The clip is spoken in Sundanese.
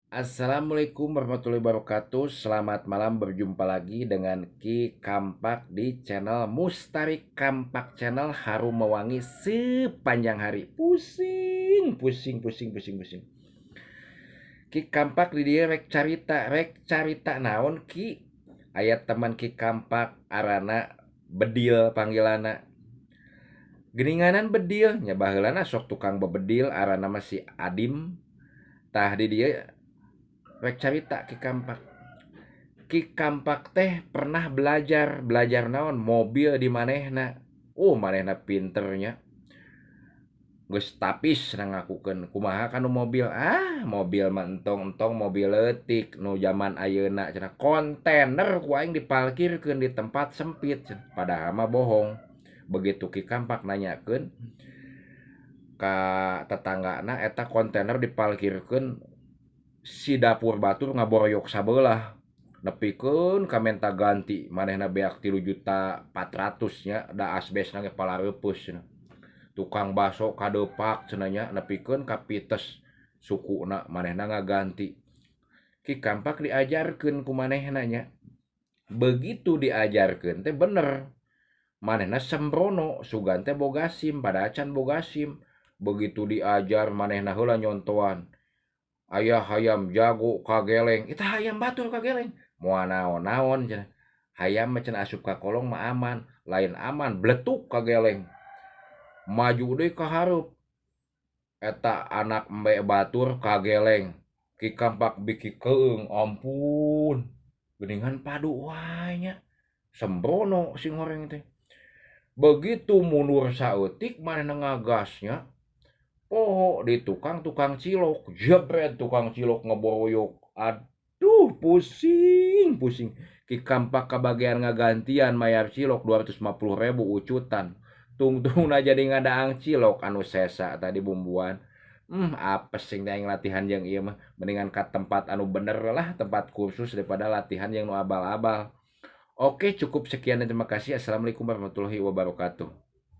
Assalamualaikum warahmatullahi wabarakatuh. Selamat malam, berjumpa lagi dengan Ki Kampak di channel Mustari Kampak Channel. Harum mewangi sepanjang hari. Pusing, pusing, pusing, pusing, pusing. Ki Kampak di dieu rek carita, rek carita naon Ki? Aya teman Ki Kampak arana Bedil panggilanna. Geuninganan Bedil nya baheulana sok tukang bebedil arana mah si Adim. Tah di dieu rek carita Ki Kampak. Ki Kampak teh pernah belajar, belajar naon? Mobil di manehna. Oh, manehna pinternya. Geus tapis ngakukeun kumaha kanu mobil. Ah, mobil mah entong-entong mobil leutik nu zaman ayeuna cenah kontainer ku aing diparkirkeun di tempat sempit cenah. Padahal mah bohong. Begitu Ki Kampak nanyakeun ka tetanggana eta kontainer diparkirkeun si dapur batur ngaboroyok sabelah nepikeun ka menta ganti manehna beak 3.400.000 nya da asbesna ge palareupeus cenah. Tukang baso kadepak cenah nya nepikeun ka pites sukuna manehna ngaganti. Ki Kampak diajarkeun ku manehna nya. Begitu diajarkeun teh bener. Manehna sembrono sugan teh boga SIM padahal can boga SIM. Begitu diajar manehna heula nyontoan. Aya hayam jago kageleng, eta hayam batur kageleng. Moal naon-naon cenah. Hayam mah cenah asup ka kolong mah aman, lain aman bletuk kageleng. Maju deui ka hareup. Eta anak embe batur kageleng. Ki Kampak biki keung, ampun. Geuningan padu wae nya. Sembrono sing horeng teh. Begitu mundur saeutik manehna ngagasnya. Poho di tukang-tukang cilok, jebret tukang cilok ngeboroyok. Aduh, pusing, pusing. Ki Kampak kabagian ngagantian mayar cilok 250.000 ucutan. Tungtungna jadi ngadaang cilok anu sesa tadi bumbuan. Apes sing aing latihan jeung ieu mah. Mendingan ka tempat anu bener lah, tempat kursus daripada latihan yang nu abal-abal. Oke, cukup sekian dan terima kasih. Assalamualaikum warahmatullahi wabarakatuh.